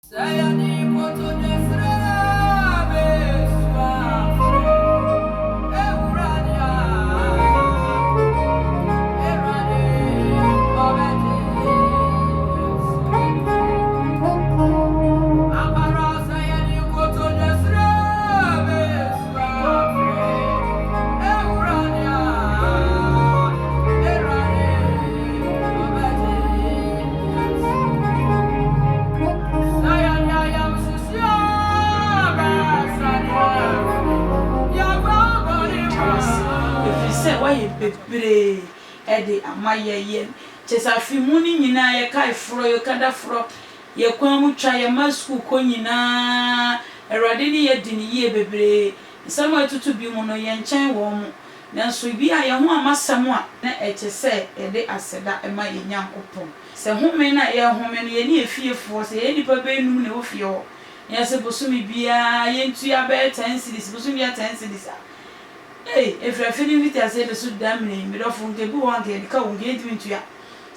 Yɛda wo ase ɛfiri sɛ woayɛ bebree de ama yɛn. Yɛn, kyerɛ sɛ afe mu no nyinaa yɛkae forɔ, yɛkada forɔ, yɛ kwan mu twa, yɛn mma sukuu kɔ nyinaa, Awurade ne yɛn adi no yie bebree. Nsɛm a ɛtoto bi mu no, yɛnkyɛn wɔn mo. Nanso ebia yɛn ho amma asɛm a, na ɛkyɛ sɛ yɛde aseda ma yɛn Nyankopɔn. Sɛ home no a yɛrehome no, yɛne yɛn fiefoɔ, sɛ yɛyɛ nnipa bɛyɛ num na ɛwɔ fie hɔ, na yɛsɛ bosome biara yɛntua bɛyɛ ten cedis, bosome biara ten cedis a, ei, ɛfiri afe no mfitiaseɛ bɛso da mmerɛ yi, me dɔfo, nka ebi wɔ hɔ a nka yɛde ka o, nka yɛntumi ntua.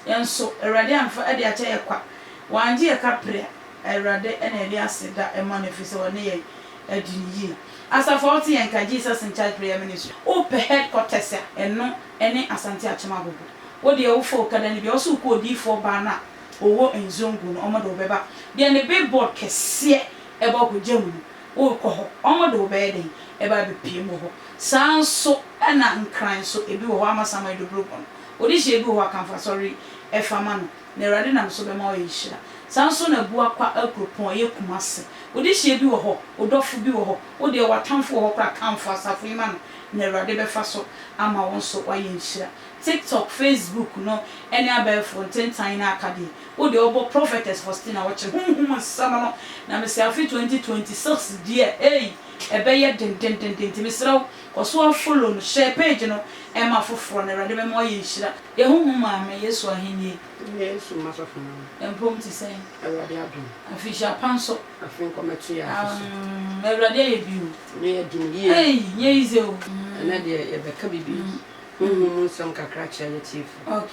Nanso Awurade amfa de akyɛ yɛn kwa. Wangye yɛn ka pere a, Awurade na yɛde aseda ma no ɛfiri sɛ ɔne yɛn adi no yie. Asafo a wote yɛn nka, Jesus in Charge Prayer Ministry, wopɛ headquarters a, ɛno ne Asante Akyem Agogo. Wo deɛ wofa okada no bi a, wo se wokɔ odiyifoɔ baa no a ɔwɔ Nzongo no, wɔde wo bɛba. Deɛ ne billboard kɛseɛ ɛbɔ Agogya mu no, worekɔ hɔ, wɔde wo bɛyɛ dɛn? Ɛba abɛpue mu wɔ hɔ. Saa ara nso na Nkran nso, ebi wɔ hɔ, Amasaman Adubrogo no, wɔde hyɛ ebi wɔ hɔ a, Kamfo Asɔre fa ma no. Na Awurade nam so bɛma woayɛ nhyira. Saa nso na Abuakwa akuropɔn, ɛyɛ Kumasi. Wo dehyeɛ bi wɔ hɔ, wo dɔfo bi wɔ hɔ, wo deɛ w'atamfo wɔ hɔ koraa, kamfo asafo yi ma no, na Awurade bɛfa so ama wo nso woayɛ nhyira. TikTok, Facebook no ne abɛɛfo ntentan no aka deɛ, wo deɛ wobɔ Prophetess Faustina wɔkyere honhom nsɛm no, na mese afe 2026 deɛ ei, ɛbɛyɛ dendendenden, nti mesrɛ wo kɔ so ara follow no, share page no ma afoforɔ, na Awurade bɛma woayɛ nhyira. Yɛn honhom maame, Yesu ahennie. Yesu mma sɔfo maame. Yɛn mpom te sɛn? Awurade adom. Afirihyia pa nso. Afe nkɔmɛto yɛ afe so. Amm Awurade ayɛ bi o. Nyɛ yɛ den yie. Ei nyɛ easy o. Ɛnɛ deɛ yɛbɛka biribi honhom mu nsɛm kakra akyerɛ yɛ tiefo. Ok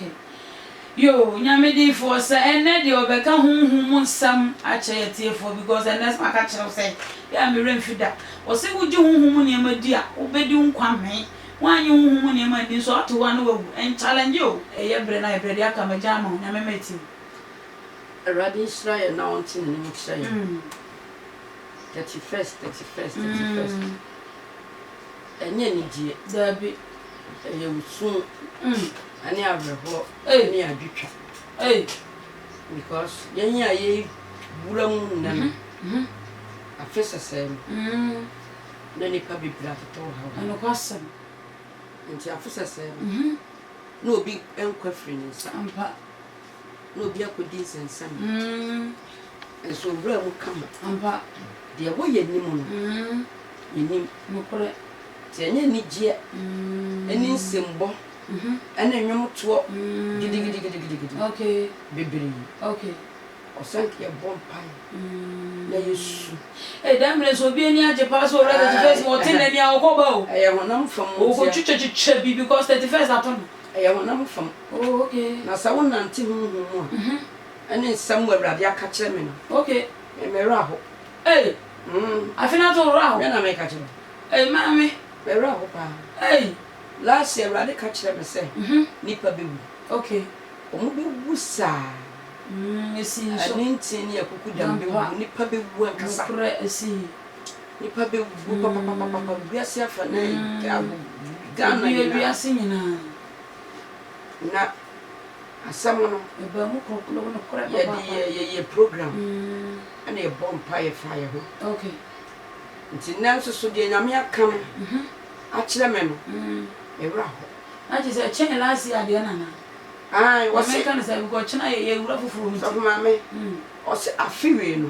yoo Nyame difoɔ sɛ ɛnɛ deɛ ɔbɛka honhom mu nsɛm akyerɛ yɛ tiefoɔ because ɛnɛ sɛ maka kyerɛ wo sɛ yɛ a me werɛ mfi da ɔse wogye honhom mu nneɛma di a wobɛdi wo nkwa mee Woannye honhom mu nneɛma anni nso a, wote hɔ a na woawu. Ɛnchallenge o. Ɛyɛ brɛ na ayɛ brɛ deɛ aka magya ama wo. Nyame mma ɛti wo. Awurade nhyira yɛn na ɔnte n'anim nkyerɛ yɛn. 31st, 31st, 31st. Ɛnyɛ anigyeɛ. Daabi. Ɛyɛ osu ɛne awerɛhoɔ ɛne adwitwa. Because yɛn a yɛwura mu nnɛ no, afe sɛsɛɛ no. Na nnipa bebree atotɔ wɔ ha. Nokwasɛm. Nti afe sɛsɛɛ no, na obi nkwa firi ne nsa. Ampa. Na obi akɔdi nsɛnsɛm. Nso owura mu kama. Ampa. Deɛ ɛwɔ yɛn anim no, yɛnim. Nokorɛ. Nti ɛnyɛ anigyeɛ ne nsɛmbɔ ne nnwomtoɔ gidigidigidigidi bebree. Okay. Ɔsɛ nka yɛbɔ mpae na yɛsu. Ei dɛm mmerɛ nso obi ani agye paa sɛ owura 31st ma ɔte nani a ɔkɔ ba o. Ɛyɛ honam fam ntia. Ɔkɔ twitwa twitwa bi because 31st ato no. Ɛyɛ honam fam. Oh okay. Na sɛ wo nante honhom mu a, ɛne nsɛm a Awurade aka kyerɛ me no. Okay. Me me werɛ aho. Ei. Afe no ato wo werɛ aho. Me na meka kyerɛ wo. Ei maame. Me werɛ aho paa. Ei. Last year Awurade ka kyerɛ me sɛ nipa bɛwu. Okay. Wɔn bɛwu saa. Esi nso. Ɛne ntin ne akukudam bɛwu. Nnipa bɛwu ankasa. Nokorɛ esi. Nnipa bɛwu papapapapa. Wiase afa na Ghana nyinaa. Wiase nyinaa. Na asɛm no. Ɛbaa mu korɔkorɔ nokorɛ papaapa. Yɛde yɛyɛ program. Ɛna yɛbɔ mpaeɛ fa yɛ ho. Okay. Nti nnɛ nso so deɛ Nyame aka no akyerɛ me no, me werɛ aho. Na kyerɛ sɛ ɛkyɛn last year deɛ no anaa? Ae, wɔse. Nyame nka no saa because ɔkyena yɛ yɛ wura foforɔ mu nti. Sɔfo maame, ɔse afe wei no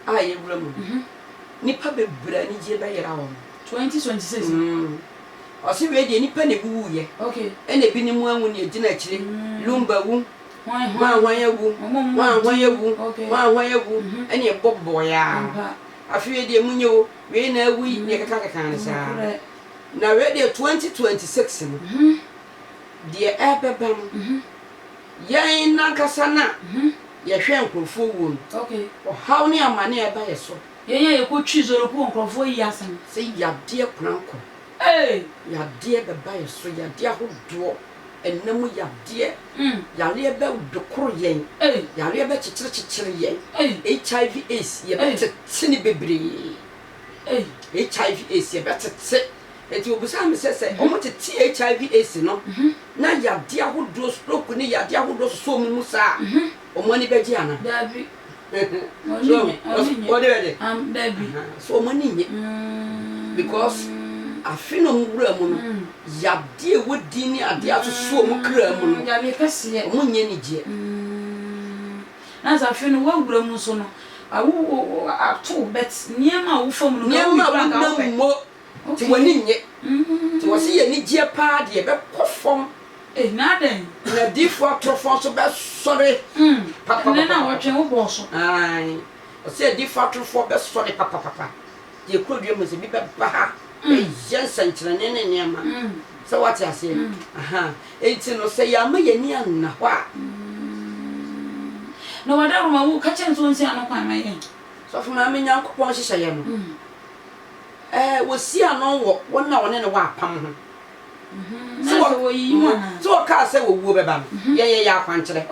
a yɛwura mu no, nnipa bebree anigyeɛ bɛyera wɔn. 2026. Ɔse wei deɛ nnipa na ɛwuwuiɛ, Okay. ɛna ebinom anwu na ɛgyina akyire, Lumba wu, Hwan hwan hwan awu, Wɔn hwan hwan awu, Okay. hwan hwan awu, ɛna ɛbɔbɔeɛ ara. Ampa. Afe wei deɛ munyɛ o, wei na awu yi, na ɛkekakeka no saa. Nokorɛ. Na wei deɛ 2026 no, Deɛ ɛrebɛba no, yɛn nankasa no a Yɛhwɛ nkurɔfoɔ wuo no. Ɔhaw ne amane a ɛba yɛ so. Yɛn a yɛkɔtwi zoropo wɔ nkurɔfoɔ yi asɛm. Sɛ yadeɛ korankɔ. Yadeɛ bɛba yɛ so, yadeɛ ahodoɔ, ɛna mu yadeɛ, yareɛ bɛdokoro yɛn, yareɛ bɛkyekyerekyekyere yɛn, HIV AIDS yɛbɛtete ne bebree, HIV AIDS yɛbɛtete. Enti wɔbisaa me sɛ, sɛ wɔtete HIV AIDS no na yadeɛ ahodoɔ, stroke ne yadeɛ ahodoɔ sosɔ wɔn mu saa a, wɔn ani bɛgye anaa? Daabi. So wɔde bɛgye? Daabi. So wɔn ani nnye because afe na wɔn wura mu no, yadeɛ a ɛwɔ din ne adeɛ asosɔ wɔn kra mu no, Yadeɛ kɛseɛ. wɔn nyɛ anigyeɛ. Na sɛ afe no woawura mu nso no, awo ato wo but nneɛma a wofa mu no, nka Nneɛma a woyi koraa nka wonam wopɛ. mu Nti w'ani nnye. Nti wɔse yɛ anigyeɛ paa deɛ ɛbɛkɔ fam. Ei na adɛn? Na adiyifoɔ atorofoɔ nso bɛsɔre papapapa. Ɛnnɛ na wɔtwe wo bɔɔ so. Aane, wɔse adiyifoɔ atorofoɔ bɛsɔre papapapa. Deɛ kuro dua mu sɛ bi bɛba ha bɛyɛ nsɛnkyerɛnne ne nneɛma. Sɛ woate aseɛ? Aha. Enti no sɛ yɛamma yɛn ani anna hɔ a. Na w'adaworoma wo ka kyerɛ no sɛ ɔnsi ano kwan ma yɛn. Sɔfo Maame, Nyankopɔn nhyehyɛeɛ no. Ɛɛ, wosi ano wɔ wɔn a wɔne no wɔ apam ho. Sɛ wɔ, sɛ wɔkaa sɛ owuo bɛba no, yɛn yɛyɛ akwankyerɛ.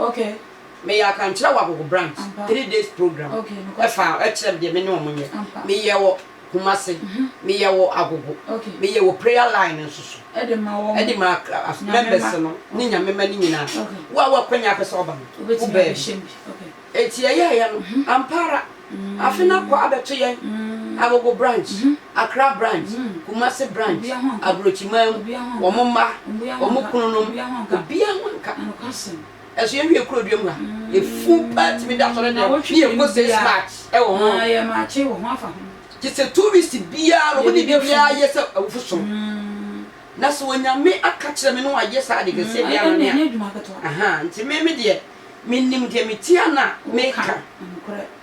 Meyɛ akwankyerɛ wɔ Agogo Branch, 3 days program, ɛfa ɛkyerɛ me deɛ me ne wɔn nyɛ. Meyɛ wɔ Kumasi, meyɛ wɔ Agogo, meyɛ wɔ prayer line nso so. Ɛde ma members no ne Nyame mma no nyinaa. Wo a wowɔ akwanya apɛ sɛ woba no, wobaa bi. Enti yɛyɛeɛ no, ampa ara, afe no akɔ abɛto yɛn, Agogo Branch, Accra Branch, Kumasi Branch, Aburokyiman mu, wɔn mma, wɔn kununom, obiara ho anka. Ɛso yɛnhwɛ kuro dua mu ha, efu paa tumi da asɔre dɛm ne yɛkɔ 6 March ɛwɔ ho. Gye sɛ 2 weeks biara no, wɔn ne biribiara yɛ sɛ awufo som. Na sɛ Onyame aka kyerɛ me na wayɛ saa ade kɛseɛ bi ama me a, aha, nti me me deɛ, Menim deɛ metia na meka.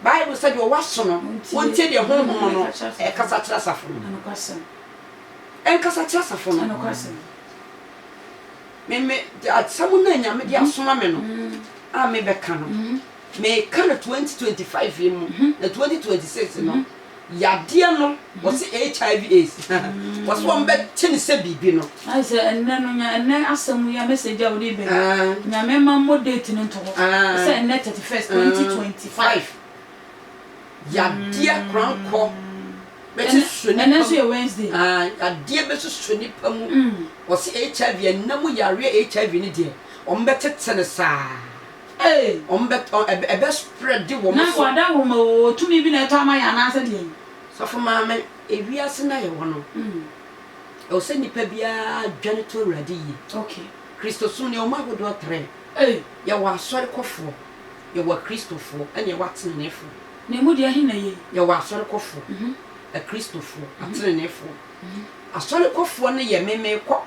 Bible sɛ deɛ ɔwɔ aso no, ɔntie deɛ Honhom no ɛkasa kyerɛ asafo no. Ɛnkasa kyerɛ asafo no. Me me asɛm no a Nyame de asoma me no a mebɛka no, meka no 2025 yi mu na 2026 no Yadeɛ no wɔse HIV AIDS wɔse wɔn bɛ kye no sɛ biribi no. Ayɛ sɛ ɛnnɛ no nya ɛnnɛ asɛm yi a message a wode ba yi Nyame mma mmɔ date no nto hɔ sɛ ɛnnɛ 31st 2025. Yadeɛ korankɔ bɛkye sosɔ nipa mu. Ɛnnɛ nso yɛ Wednesday. Yadeɛ bɛsosɔ nipa mu wɔse HIV ɛnna mu yareɛ HIV no deɛ wɔn bɛtete no saa. Ee! Wɔn bɛ ɔ ɛbɛ ɛbɛ spread wɔn Na so. wadaworo ma oo, tumi bi na ɛtɔ ama yɛn anaasɛ deɛn? Sɔfo maame, ewiase no a yɛwɔ no, ɛwɔ sɛ nipa biara dwane to Awurade yie. Okay. Kristosom no, yɛwɔ mu ahodoɔ trɛ. Ei! Yɛwɔ asɔrekɔfoɔ, yɛwɔ akristofoɔ, ɛna yɛwɔ ateneneefoɔ. Na emu deɛ ɛhe na ɛyɛ yi? Yɛwɔ asɔrekɔfoɔ, akristofoɔ, ateneneefoɔ. Asɔrekɔfoɔ no yɛ me meekɔ.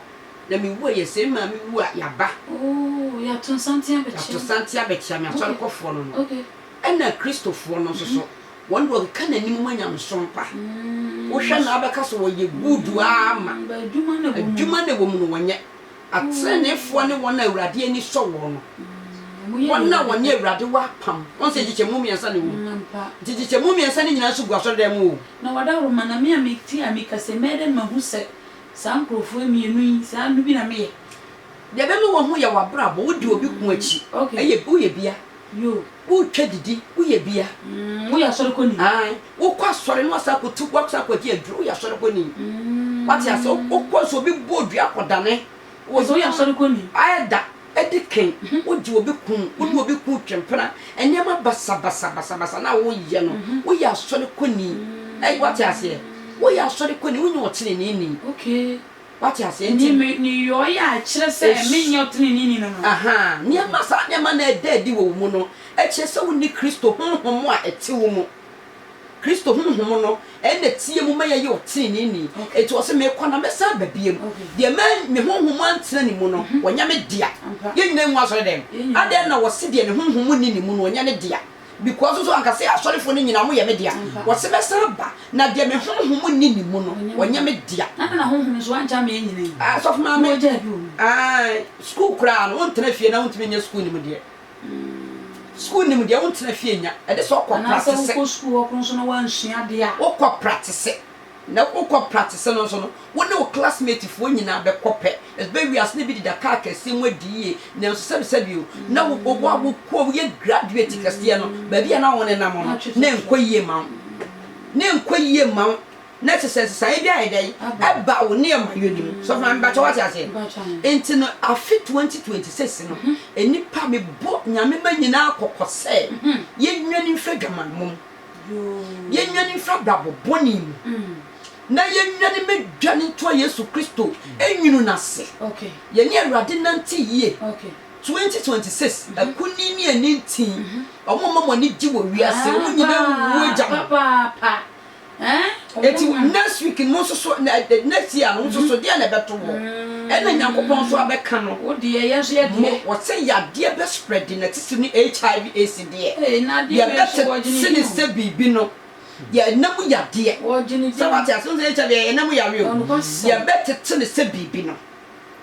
Na me wu a yɛ sɛ me maame wu a yaba. Oh yɛato nsanten abɛkyia me. Yɛato santen abɛkyia me asɔrekɔfoɔ no no. Okay. Ɛna Kristofoɔ no nso so wɔn deɛ wɔkeka n'anim ma nyamesom pa. Wohwɛ no a wobɛka sɛ wɔyɛ good ara ma. But adwuma na ɛwɔ mu no. Adwuma na ɛwɔ mu no wɔnyɛ. Ateneneefoɔ ne wɔn a Awurade ani sɔ wɔn no. Wɔn a wɔne Awurade wɔ apam. Wohu sɛ nkyekyɛmu mmiɛnsa na ɛwɔ mu. Nti nkyekyɛmu mmiɛnsa no nyinaa nso gu asɔredan mu o. Na wadaworo ma na me a mete a mekasa yi mɛyɛ dɛn mahu sɛ Saa nkurɔfoɔ mmienu yi, saa no bi na meyɛ. Deɛ ɛbɛma wahu yɛ w'abrabɔ, wodi obi ko akyi, ɛyɛ woyɛ bia. Wotwa didi, woyɛ bia. Woyɛ asɔrekɔni. Ae, wokɔ asɔre na wasan akɔtu, wasan akɔgye aduro, woyɛ asɔrekɔni. Wate aseɛ, wokɔ nso obi bɔ dua kɔdane. Sɛ woyɛ asɔrekɔni. Ayɛ da, adi kan, wogye obi ko, wo ne obi ko twe mpena, nneɛma basabasabasabasa na woyɛ no, woyɛ asɔrekɔni. Ɛy, wate aseɛ? Woyɛ asɔrekɔni, wonyɛ ɔteneneeni. Okay. Wate aseɛ? Nti. Ne nneyɔeɛ a ɛkyerɛ sɛ menyɛ ɔteneneeni no no. Aha, nneɛma, saa nneɛma no a ɛda adi wɔ wo mu no, ɛkyerɛ sɛ wonni Kristo Honhom a ɛte wo mu. Kristo Honhom no na ɛteɛ mu ma yɛyɛ ɔteneneeni. Enti ɔse, Mekɔ na mɛsan aba biom. Deɛ me Honhom antena ne mu no, ɔnyɛ me dea. Yɛn nyinaa ngu asɔredɛm. Adɛn na ɔse deɛ ne Honhom nni ne mu no, ɔnyɛ ne dea? Because nso anka sɛ asɔrefoɔ no nyinaa wɔyɛ me dea. Ɔse mɛsan aba, na deɛ me Honhom nni ne mu no, ɔnyɛ me dea. Na na Honhom nso ankyɛ ama yɛn nyinaa yi. Ah, Sɔfo Maame. Na ɔgyaa bi wɔ mu. Ae, sukuu koraa no, wontena fie na wontumi nyɛ sukuu nimdeɛ. Sukuu nimdeɛ wontena fie nnya, ɛde sɛ wokɔ Anaasɛ pratese. wokɔ sukuu hɔ koraa nso na woansua adeɛ a. Wokɔ pratese. Na wokɔ pratese no nso no, wo ne wo classmate foɔ nyinaa bɛkɔ pɛ. Ɛbɛ wiase no bi deda kaa kɛseɛ mu adi yie, nanso sɛbisɛbi o, na wo wo a wokɔ woyɛ graduate kɛseɛ no, baabi a na wo nenam no, na ɛnkɔ yie mma wo. Na ɛnkɔ yie mma wo. Na kyerɛ sɛ nsesaeɛ bi ayɛ dɛn? Ɛba wo nneɛma yɔ no mu. Sɔfo maame mpakyɛ woate aseɛ? Nti no afe 2026 no, nnipa mebɔ Nyame mma nyinaa kɔkɔ sɛ, yɛnnwane mfiri adwamammɔ mu. Yɛnnwane mfiri abrabɔ bɔne mu, na yɛnnwane mmɛdwane ntoa Yesu Kristo nwunu no ase. Yɛne Awurade nnante yie. 2026, Akunini ne anintin, wɔn a wɔma wɔn ani gye wɔ wiase, wɔn nyinaa wuwu agya mo. Enti next week no nso so, next year no nso so, deɛ na ɛbɛto wɔ? Ɛna Nyankopɔn nso abɛka no. Wo deɛ, yɛn nso yɛ Mo, deɛ. wɔse yadeɛ bɛ spread na titiriw ne HIV AIDS deɛ, Ee, na adeɛ wei nso wɔgye yɛbɛtete ne ne din o. sɛ biribi no, yɛ ɛna mu yadeɛ. Wɔgye ne Sɛ din. wate ase, wohu sɛ HIV ɛyɛ ɛna mu yareɛ o. Ɔnokwasɛm. Yɛbɛtete ne sɛ biribi no,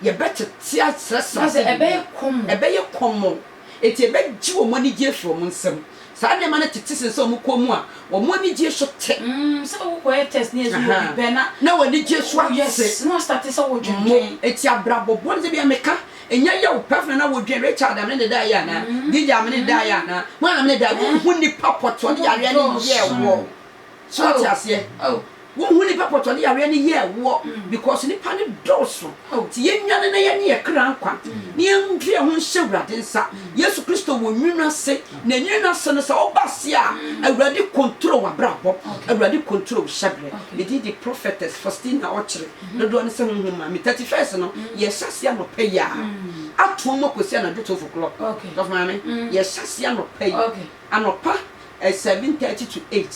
yɛbɛtete asrasra Na sɛ sɛ ɛbɛyɛ biribi. kɔmɔ. Ɛbɛyɛ kɔmɔ. Enti ɛbɛgye wɔn anigye afiri wɔn nsam. Saa nneɛma no tete sen sɛ wɔkɔ mu a, wɔn anigye so te. Mm, sɛ wokɔyɛ test na yɛsi wɔ bi pɛ na. Na wɔn anigye so ate. Yes, na wɔastate sɛ wodwendwen. Mo, enti abrabɔ bɔne sɛ bia meka, ɛnyɛ yɛ wo pɛ afei na wodwen Richard a me ne no daeɛ anaa, DJ a me ne no daeɛ anaa, hwan na me ne no daeɛ, wonhu nnipa pɔtɔ ne yareɛ no yɛɛ woɔ. So wate aseɛ? Wonhu nipa pɔtɔ ne yareɛ no yɛɛ woɔ because nipa no dɔɔso. Nti yɛnnwane na yɛne yɛ kra nkwa na yɛndwe yɛn ho nhyɛ Awurade nsa. Yesu Kristo wɔ nwunu ase na nwunu no ase no sɛ woba ase a Awurade control w'abrabɔ, Awurade control wo hyɛberɛ. Me din de Prophetess Faustina Ɔkyere, dodoɔ no sɛ Honhom Maame. 31st no yɛhyɛ aseɛ anɔpa yi ara atoa mu akɔsi anadwo 12 o'clock. Sɔfo Maame, yɛhyɛ aseɛ anɔpa yi, anɔpa 7:30 to 8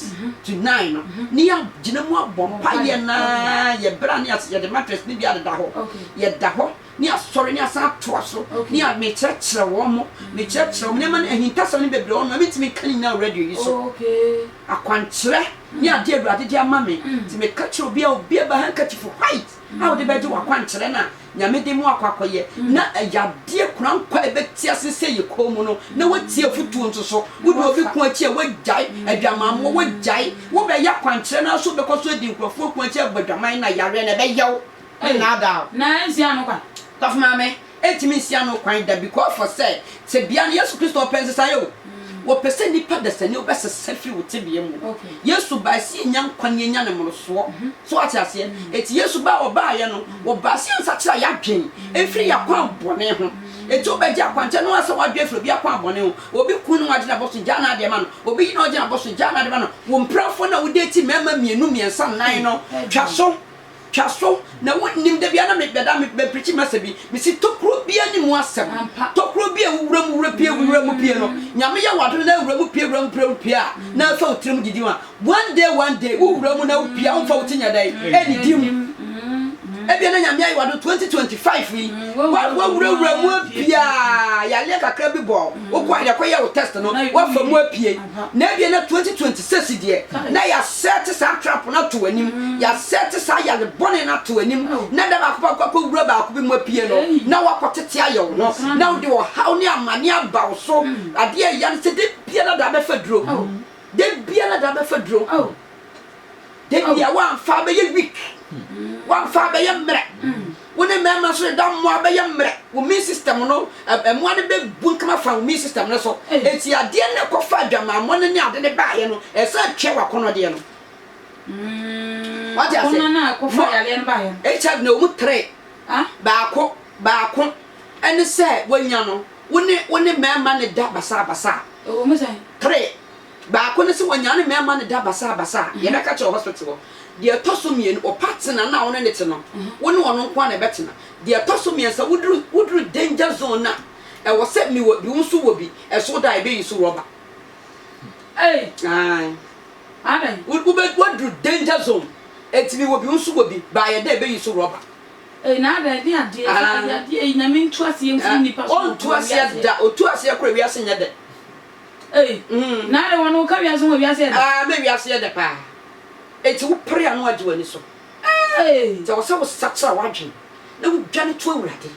to 9 no ne yɛagyina mu abɔ mpaeɛ no ara, yɛbrɛ a ne yɛde mattress no bi adeda hɔ, yɛda hɔ ne yɛasɔre ne yɛasan atoa so ne yɛ mekyerɛkyerɛ wɔn mo, mekyerɛkyerɛ wɔn nneɛma no ahintasɛm no bebree wɔ hɔ no mentumi nka ne nyinaa wɔ radio yi so, akwankyerɛ ne adeɛ Awurade de ama me nti meka kyerɛ obiara, obiara ba handkerchief white a wode bɛgye w'akwankyerɛ no a Nyame de mo akɔ akɔyɛ, na yadeɛ kora nkwa a ɛbɛte ase sɛ yɛ kɔn mu no, na woatie afotuo nso so. Wode obi ko akyi a, woagyae, adwamammɔ, woagyae. Wobɛyɛ akwankyerɛ no ara so wobɛkɔ so adi nkurɔfoɔ ko akyi abɔ adwaman na yareɛ no ɛbɛyɛ wo. Mennaadaa wo. Na ɛnsi ano kwan. Sɔfo Maame, ɛntumi nsi ano kwan da because for sɛ tebea no, Yesu Kristo ɔpɛ nsesaeɛ o. Wɔpɛ sɛ nnipa dasani wobɛsesa firi wo tebea mu. Yesu bae sɛ yɛnya nkwa na yɛnya no mmorosoɔ. So wate aseɛ? Enti Yesu ba a ɔbaeɛ no, wɔbaa sɛ yɛnsakyera yɛn adwene mfiri yɛn akwan bɔne ho. Enti wobɛgye akwankyerɛ no ara sɛ w'adwene afiri obi akwan bɔne ho. Obi kunu na wagye no abɔ so, gyaa n'adeɛ ma no. Obi yere na wagye no abɔ so, gyaa n'adeɛ ma no. Wo mpenafoɔ no a wodeti mmarima mmienu, mmiɛnsa, nnan no, twa so. Twa so na wonnim da biara na me bɛda me bɛ preachi masa bi mesi tokuro bia ni mu asɛm tokuro bi a wowura mu wura pie wura mu pie no Nyame yɛ wadom na wura mu pie wura mu pie wura pie a na afa wo tirim didi mu a one day one day wo wura mu na wo pie a womfa wo ti nyɛ dɛn ɛnidi mu ebia na Nyame ayɛ wadom 2025 yi wa wawura wura mu apue a yareɛ kakra bi bɔ wo wokɔ a yɛkɔyɛ wo test no wafa mu apue Na ebia na 2026 deɛ, na yɛasɛte saa trap no ato w'anim, yɛasɛte saa yare bɔne no ato w'anim, na da baako pɛ wokɔ akɔwura baako bi mu apue no, na woakɔtete ayɛ wo ho, na wode ɔhaw ne amane aba wo so. Adeɛ a ɛya ne sɛ, da biara da bɛfa duro, da biara da bɛfa duro. Da bia woamfa abɛyɛ weak, woamfa abɛyɛ mmerɛ. Wo ne mmarima nso deda mmoa bɛyɛ mmerɛ. Wo immune system no, mmoa no bɛbu nkama fa wo immune system no so. Enti adeɛ no ɛkɔfa adwamammɔ no ne ade no baeɛ no, ɛsɛ twɛ w'akɔnnɔdeɛ no. Wate aseɛ? Akɔnnɔ no a ɛkɔfa yareɛ no baeɛ no. HIV no ɛwɔ mu tere. Baako, baako ɛne sɛ woanya no, wo ne wo ne mmarima no da basabasa. Ɛwɔ mu sɛn? Tere. Baako ne sɛ wɔnyaa ne mmarima no da basabasa a, yɛbɛka kyerɛ wɔ hospital hɔ. Deɛ ɛtɔ so mmienu, wo partner no a wo ne no te no, wo ne ɔno nko ara na ɛbɛtena. Deɛ ɛtɔ so mmiɛnsa, woduru woduru danger zone no a, ɛwɔ sɛ mewɔ bi, wo nso wɔ bi, ɛso da a yɛbɛyi so rɔba. Ei! Ae. Adɛn? Wo wobɛ woaduru danger zone, enti mewɔ bi, wo nso wɔ bi, baayɛ dɛ yɛbɛyi so rɔba. Ei, na adɛn, ɛdeɛn adeɛ, saa adeɛ adeɛ yi, Nyame ntu aseɛ mfiri nnipa so wɔ Ɔntu aseɛ da, ɔtu aseɛ koraa a wiase nyɛ dɛ. Ei, na adɛn wɔn woka wiase ho a wiase yɛ dɛ? Ah, me wiase yɛ dɛ paa. Enti wo pere a na wagye w'ani so. Ei. Nti ɛwɔ sɛ wo sakyera w'adwene na wo dwane to Awurade.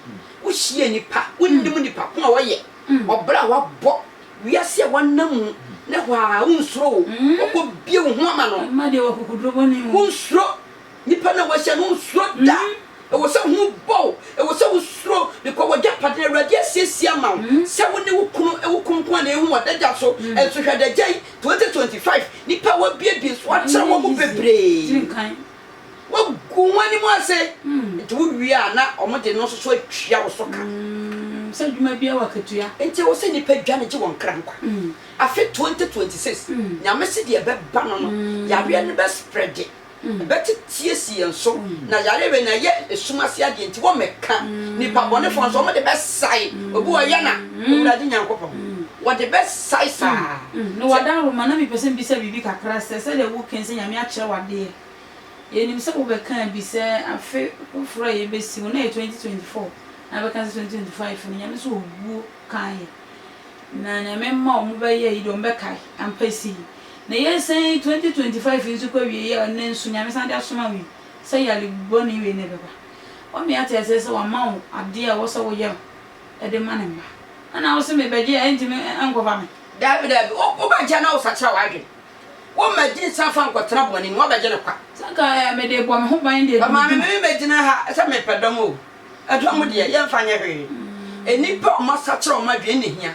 Wo hyia nipa, wo nnim nipa ko a ɔyɛ, ɔbra a wabɔ. Wiase a wɔnam mu ne hɔ a wonsuro o, wɔkɔ bie wo ho ama no. Mma deɛ wɔ akokoduro bɔne mu. Wonsuro nipa no a wahyia no, wonsuro da. Ɛwɔ sɛ ho bɔ wo, ɛwɔ sɛ wosuro because w'agyapade no Awurade asiesie ama wo sɛ wo ne wo kunu, wo kunu nko ara na ehu w'adagya so. Nso hwɛ adagya yi, 2025, nipa a wabuebue so akyerɛ wɔn mu bebree. Woagu wɔn anim ase. Nti wowie a na wɔde no nso so atua wo so ka. Sɛ adwuma biara wɔ akatua. Nti ɛwɔ sɛ nnipa dwane gye wɔn kra nkwa. Afe 2026, Nyame se deɛ ɛbɛba no no, yareɛ no bɛ spreade, ɛbɛtete asi yɛn so, na yareɛ wei no ɛyɛ esum ase adeɛ nti wɔmmɛka. Nnipa bɔnefoɔ nso wɔde bɛsae, obi wɔ yɛ na, Awurade Nyankopɔn, wɔde bɛsae saa. Na w'adaworoma, na mepɛ sɛ mebisa biribi kakra sɛ, sɛdeɛ woka yi sɛ Nyame akyerɛ wo adeɛ, Yɛnim sɛ wobɛkaa bi sɛ afe foforɔ a yɛbɛsi mu, na ɛyɛ 2024, na abɛka sɛ 2025 no, Nyame sɛ owuo kaa yɛn. Na Nyame mma ɔmo bɛyɛ yi deɛ ɔmo bɛkae, ampa ɛsii. Na yɛresan yi 2025 yi nso kɔ awieɛ a, ɛnnɛ nso Nyame san de asoma wo yi sɛ yare bɔne wei na ɛbɛba. Wama yɛate aseɛ sɛ wama wo adeɛ a ɛwɔ sɛ woyɛ de ma ne mma. Ɛna wo se mebɛgye a ɛntumi nkɔfa me. Daabi, daabi, wobɛgye a na wosakyera w'adwene. Wo mma gye nsa fa nkɔtena bɔne mu, woabɛgye no kwa. Sɛ anka ɛyɛ a mede rebɔ me ho ban deɛ Maame me me bɛgyina ha sɛ mepɛ dɔm o, ɛdɔm deɛ yɛmfa nyɛ hwee. Nnipa a wɔasakyera wɔn adwene na ɛhia.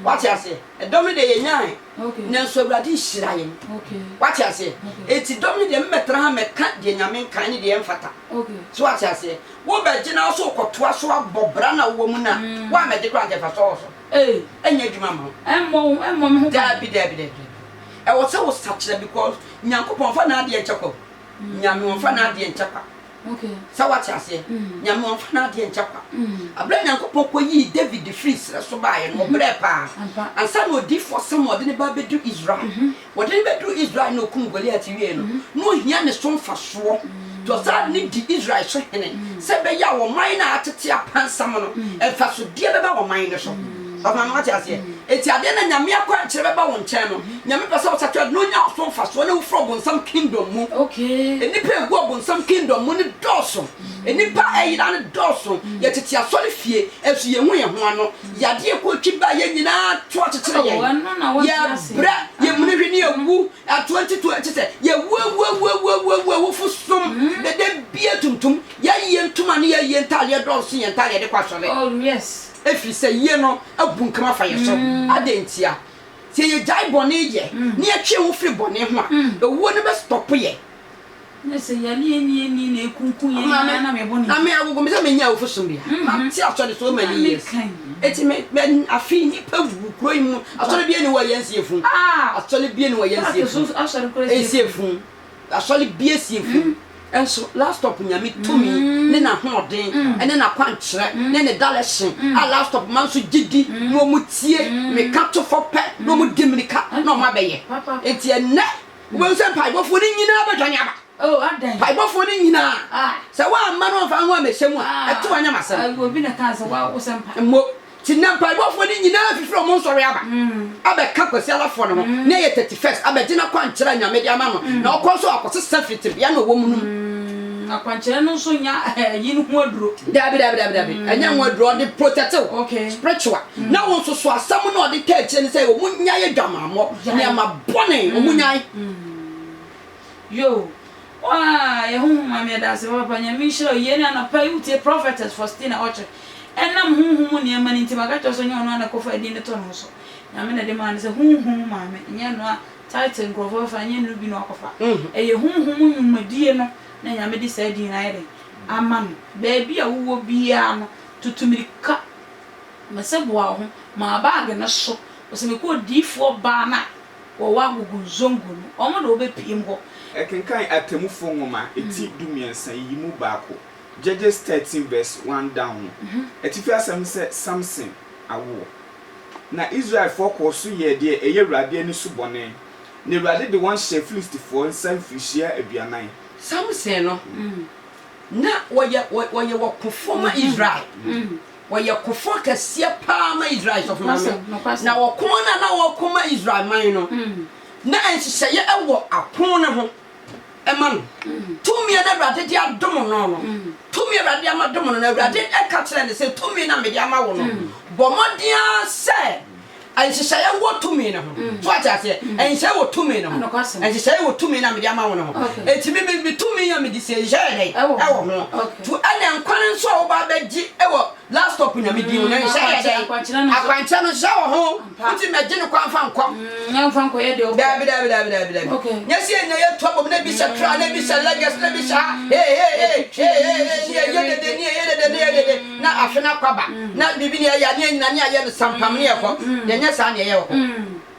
Woate aseɛ? Ɛdɔm no deɛ yɛnyae, nanso Awurade nhyira yɛn. Woate aseɛ? Enti dɔm no deɛ memmɛtena ha mmɛka deɛ Nyame nka ne deɛ ɛmfata. So woate aseɛ? Wobɛgye na wo so wokɔtoa so abɔ bra na wowɔ mu no a, woammɛgye koraa anka mfasoɔ wɔ so. Ei. Ɛnyɛ adwuma mma wo. Ɛmmɔ wo, ɛmmɔ me ho ban. Daabi, daabi, daabi, daabi. Ɛwɔ sɛ wo sakyera because Nyankopɔn ɔmfa n'adeɛ nkyɛ kwa o. Nyame ɔmfa n'adeɛ nkyɛ kwa. Okay. Sɛ woate aseɛ? Nyame ɔmfa n'adeɛ nkyɛ kwa. Aberɛ a Nyankopɔn kɔyii David firii serɛ so baeɛ no, ɔbrɛɛ paa. Ampa. Ansa na odiyifoɔ Samuel de no ba abɛdu Israel. Wɔde no bɛduruu Israel na ɔkum Goliat wiei no, na ɔhia ne so mfasoɔ. Nti ɔsan de no di Israel so hene, sɛ ɛbɛyɛ a ɔman no a atete apansam no, mfasodeɛ bɛba ɔman no so. Ɔfa no, wate aseɛ? Enti adeɛ no a Nyame akwankyerɛ bɛba wo nkyɛn no, Nyame pɛ sɛ wosakyera na ɔnya wo so mfasoɔ na wofiri ɔbonsam kingdom mu. Nnipa a ɛgu ɔbonsam kingdom mu no dɔɔso. Nnipa a ɛyera no dɔɔso. Yɛtete asɔrefie, nso yɛnhu yɛn ho ano. Yadeɛ kɔ twi ba yɛn nyinaa to akyekyere yɛn. Yɛbrɛ, yɛmuni hwe ne yɛwu. Atoa nti to kyɛ sɛ yɛwu awu awu awu awu awu awufo som. Dede bia tuntum. Yɛayie ntoma ne yɛayie ntaadeɛ dɔɔso yɛn ntaadeɛ de kɔ asɔre. Ɛfiri sɛ yie no abunkam afa yɛn so. Adɛn ntia? Sɛ yɛgyae bɔne yɛ na yɛtwe yɛn ho firi bɔne ho a, owuo no bɛstɔpo yɛn. Na sɛ yɛne yɛn nni anni na ekunkum yɛn nyinaa nam yɛn bɔne nti. Maame agogo me sɛ menya awofo som bia. Mate asɔre so many years. Eti me me afi nipa wu kuro yi mu. Asɔre bia ni wɔ yɛn sie fun. Asɔre bia ni wɔ yɛn sie fun. Esie fun. Asɔre bia sie fun. Nso last stop nyame tumi ne n'ahoɔden ne n'akwankyerɛ ne ne direction a last stop ma nso gye di na wɔn tie me ka to fɔ pɛ na wɔn di mirika na wɔn abɛyɛ. Enti ɛnnɛ Wobɛhu sɛ mpaebɔfoɔ no nyinaa bɛdwane aba. Oh, adɛn? Mpaebɔfoɔ no nyinaa. Ah. Sɛ woamma no amfa ho ammɛhyɛ mu a, Ah. ɛto anyɛ m'asɛm. Ah, obi na kaa sɛ wo sɛ mpa. Mmo. Nti nnɛ mpaebɔfoɔ no nyinaa fifiri wɔn nsɔre aba abɛka Kwasi Alafoɔ no ho, na ɛyɛ 31st, abɛgye n'akwankyerɛ a Nyame de ama no, na ɔkɔ nso akɔsesa firi tebea no a ɔwɔ mu no mu. Akwankyerɛ no nso nya ayi no ho aduro. Dabi, dabi, dabi, dabi. Ɛnyɛ ho aduro, ɔde protect wo. Okay. Spiritual. Na wo nso so asɛm no a ɔde taa akyire ne sɛ wɔn nyae adwamammɔ, nneɛma bɔne, wɔn nyae. Yoo waa yɛ honhom maame yɛda ase papaapa nyame nhyira wo yie ne anɔpa yi wotie prophetess Faustina Ɔkyɛ ɛnam honhom mu nneɛma no nti maka kyerɛ wo sɛ ɔnyɛ ɔno ara na ɛkɔfa edin no to ne ho so nyame na ɛde maa no sɛ honhom maame nyɛ ɛno a title nkurɔfoɔ bɛfa nyɛ ɛno bi na wakɔfa ɛyɛ honhom nnwumadie no na nyame de saa din no ayɛ dɛn ama no baabi a wowɔ biara no tutu mirika Mese boa wo ho ma bag no so ɔsɛ mekɔ odiyifoɔ baa no a wɔwɔ agogo nzongo no wɔn de wo bɛpiem hɔ. Kenkan Atemmufoɔ nwoma ti dumiɛnsa yi mu baako, Judges 13 verse 1 down no. Atifi asɛm ne sɛ Samson awoɔ. Na Israelfoɔ kɔɔ so yɛɛ deɛ ɛyɛ Awurade ani so bɔne, na Awurade de wɔn hyɛɛ Filistifoɔ nsa mfirihyia aduanan. Samson no, na ɔyɛ ɔyɛ ɔkofoɔ ma Israel. Wɔyɛ kofoɔ kɛseɛ paa ma Israel sɔfo maame. Na ɔko no a na wɔko ma Israel man no, na nhyehyɛeɛ wɔ ako no ho ma no. Tumi a na Awurade de adom no no, tumi a Awurade de ama dom no no, Awurade ka kyerɛɛ no sɛ, tumi no a mede ama wo no, bɔ mmɔden ara sɛ. Nhyehyɛeɛ wɔ tumi no ho. So wate aseɛ? Nhyehyɛeɛ wɔ tumi no ho. Nhyehyɛeɛ wɔ tumi no a mede ama wo no ho. Enti me me tumi a mede sie nhyehyɛeɛ yɛ dɛn? Ɛwɔ ho. To ɛna nkwa no nso a woba abɛgye wɔ last stop Nyame din mu no nhyehyɛeɛ yɛ dɛn? Akwankyerɛ no nhyehyɛeɛ wɔ ho. Wontumi mmɛgye no kwa mfa nkɔ. Daabi daabi daabi daabi daabi. Nyɛ sɛ yɛn nyinaa yɛtu abom na ebi hyɛ tra na ebi hyɛ Lagos na ebi hyɛ ha hey hey hey hey hey hey ne yɛyɛ dede ne yɛyɛ dede ne yɛyɛ dede. Na afe no akɔ aba, na biribi na yɛayɛ a, ne yɛanyina, ne yɛayɛ no sampam, ne yɛkɔ. Ɛnyɛ saa na ɛyɛ wɔ hɔ.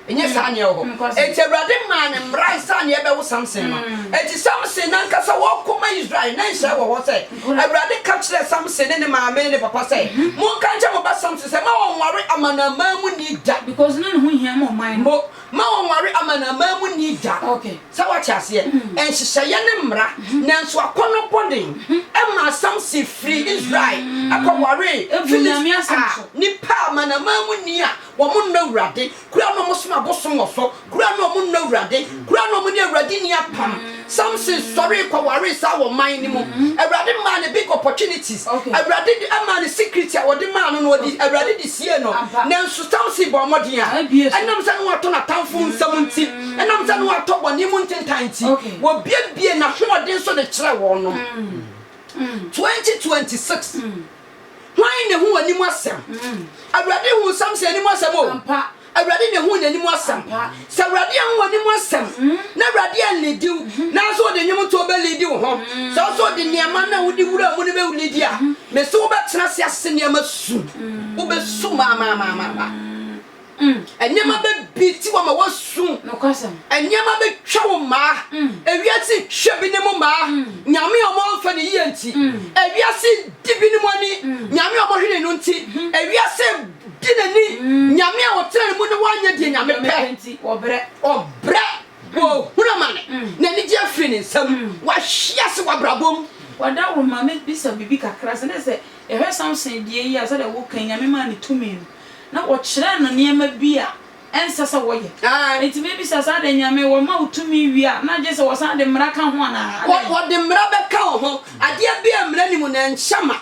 Ɛnyɛ saa na ɛyɛ wɔ hɔ. Enti Awurade maa no mmara ansa na yɛbɛwo Samson no. Enti Samson n'ankasa wɔko ma Israel, na nhyɛ wɔ hɔ sɛ, Awurade ka kyerɛɛ Samson ne ne maame ne ne papa sɛ, Monka nkyerɛ mo ba Samson sɛ, mma ɔnnware amanaman muni da. Because na ne ho hia ma ɔman no. Mo, mma ɔnnware amanaman muni da. Sɛ woate aseɛ? Nhyehyɛeɛ ne mmara. Nanso akɔnnɔ bɔne maa Samson firii Israel kɔwaree Filisti a nnipa a amanaman mu nni a wɔnnɔ Awurade, kuro a na wɔsom abosom wɔ so, kuro a na wɔnnɔ Awurade, kuro a na wɔne Awurade nni apam. Samson sɔree kɔwaree saa wɔ man no mu. Awurade maa no big opportunities. Awurade de maa no secret a wɔde maa no no, ɔde Awurade de siee no. Nanso Samson bɔɔ mmɔden a ɛnam sɛ na watɔ n'atamfo nsam nti, Ɛnam sɛ na watɔ bɔne mu ntentan nti, wɔbuebuee n'ahoɔden so de kyerɛɛ wɔnom. 2026 Hwan na ehu w'anim asɛm? Awurade hu Samson anim asɛm o. Awurade na ehu n'anim asɛm. Sɛ Awurade anhu w'anim asɛm, na Awurade anlidi wo, nanso ɔde nnwomtoɔ bɛlidi wo ho, sɛ wo nso ɔde nneɛma no a wode wuraa mu no bɛlidi a, mese wobɛtena ase asese nneɛma su. Wobɛsu maamaamaama. Nneɛma bɛbiti wo ama woasu. Nneɛma bɛtwa wo mmaa. Ewiase twa binom mmaa. Nyame a wɔamfa no yie nti. Ewiase di binom ani. Nyame a wɔhwene no nti. Ewiase di n'ani. Nyame a ɔtena ne mu no wanyɛ deɛ Nyame pɛ. Ɔbrɛ. Wɔhunu amane. N'anigye afiri ne nsam. Wahwe ase wɔ abrabɔ mu. W'adaworo ma mebisa biribi kakra sɛ, na sɛ yɛhwɛ Samson deɛ yi a sɛdeɛ woka yi Nyame maa no tumi no, na wɔkyerɛɛ no nneɛma bi a ɛnsɛ sɛ wɔyɛ. Enti mebisa sɛ, adɛn Nyame, wɔma wo tumi wie a, na gye sɛ wɔsan de mmara ka ho anaa? Adɛn? Wɔde mmara bɛka wo ho. Adeɛ bi a mmara nni mu no, ɛnhyɛ ma.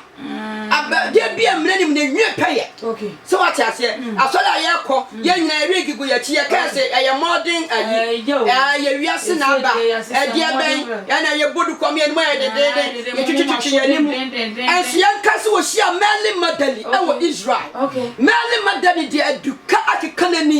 Adeɛ bi a mmara nni mu no, ɛnwie pɛyɛ. So wate aseɛ? Asɔre a yɛkɔ, yɛn nyinaa yɛ wig gu yɛn akyi, yɛkae sɛ ɛyɛ modern ayi, ɛyɛ wiase na aba, ɛdeɛ bɛn, ɛna yɛbɔ duku ama yɛn anim ayɛ dedeeden, yɛtwitwitwi yɛn anim. Nso yɛnka sɛ wɔhyiaa Mary Magdalene wɔ Israel. Mary Magdalene deɛ aduka akeka n'ani,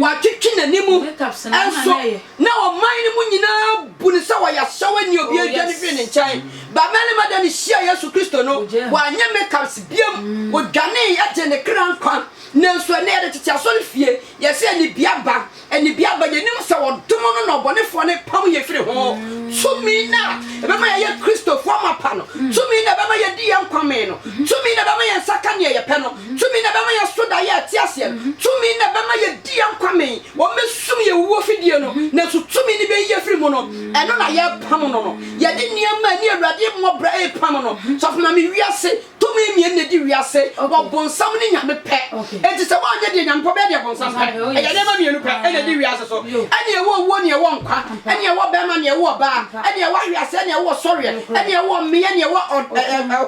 watwetwe n'anim, nso na ɔman no mu nyinaa bu no sɛ ɔyɛ ahyɛwani, obiara dwane firi ne nkyɛn. But Mary Magdalene hyiaa Yesu Kristo no, wanyɛ makeups biom, odwanee gyee ne kra nkwa. Nanso ɛnnɛ yɛde tete asɔrefie, yɛse anibia ba, Anibia ba yɛnim sɛ ɔdom no na ɔbɔnefoɔ no repam yɛn firi ho. Tumi no a ɛbɛma yɛayɛ Kristofoɔ amapa no, tumi no a ɛbɛma yɛadi yɛn nkwa mee no, tumi no a ɛbɛma yɛn nsa ka deɛ yɛpɛ no, tumi no a ɛbɛma yɛso daeɛ a ɛte aseɛ no, tumi no a ɛbɛma yɛadi yɛn nkwa mee, wɔbɛsum yɛn wuo fidie no, nanso tumi no bɛyi yɛn afiri mu no, ɛno na yɛrepam no no. Yɛde nneɛma a ɛne Awurade mmɔ bra repam no. Sɔfo Maame, wiase Tumi mmien na edi wiase, ɔbonsam ne Nyame pɛ. Enti sɛ woanyɛ deɛ Nyame pɛ, wobɛyɛ deɛ bonsam pɛ. Ɛyɛ nneɛma mmienu pɛ na edi wiase so. Ɛne ɛwɔ owuo ne ɛwɔ nkwa, ɛne ɛwɔ bɛrima ne ɛwɔ ɔbaa, ɛne ɛwɔ ahweaseɛ ne ɛwɔ ɔsɔreɛ, ɛne ɛwɔ mmea ne ɛwɔ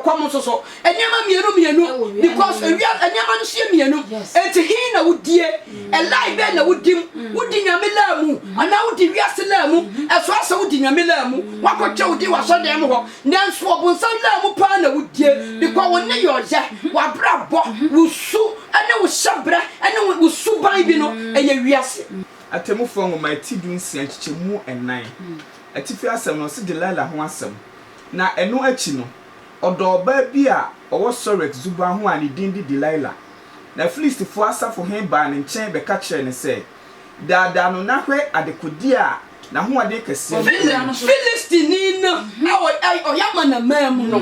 ɔkɔm nso so. Nneɛma mmienu mmienu because ewia nneɛma no so yɛ mmienu. Enti he na wodie? Ɛlae bɛn na wodim? Wodi Nyame laa mu anaa wodi wiase laa mu? Ɛsoa sɛ wodi Nyame laa mu. Woakɔtwa wo din wɔ asɔredan mu hɔ. Nanso ɔbonsam laa mu paa na wodie because wo nneyɔeɛ, w'abrabɔ, wo su ne wo hyɛbrɛ ne wo suban bi no ɛyɛ wiase. Atemmufoɔ Nwoma ti dunsia nkyekyɛmu nnan, atifi asɛm no, ɔse Delilah ho asɛm. Na ɛno akyi no, ɔdɔɔ ɔbaa bi a ɔwɔ Sorek zuban ho a ne din de Delilah. Na Filistifoɔ asafohene baa ne nkyɛn bɛka kyerɛɛ no sɛ, Daadaa no na hwɛ adekodeɛ a n'ahoɔden kɛseɛ no wɔ mu. Filistini no a ɔyɛ amanaman mu no,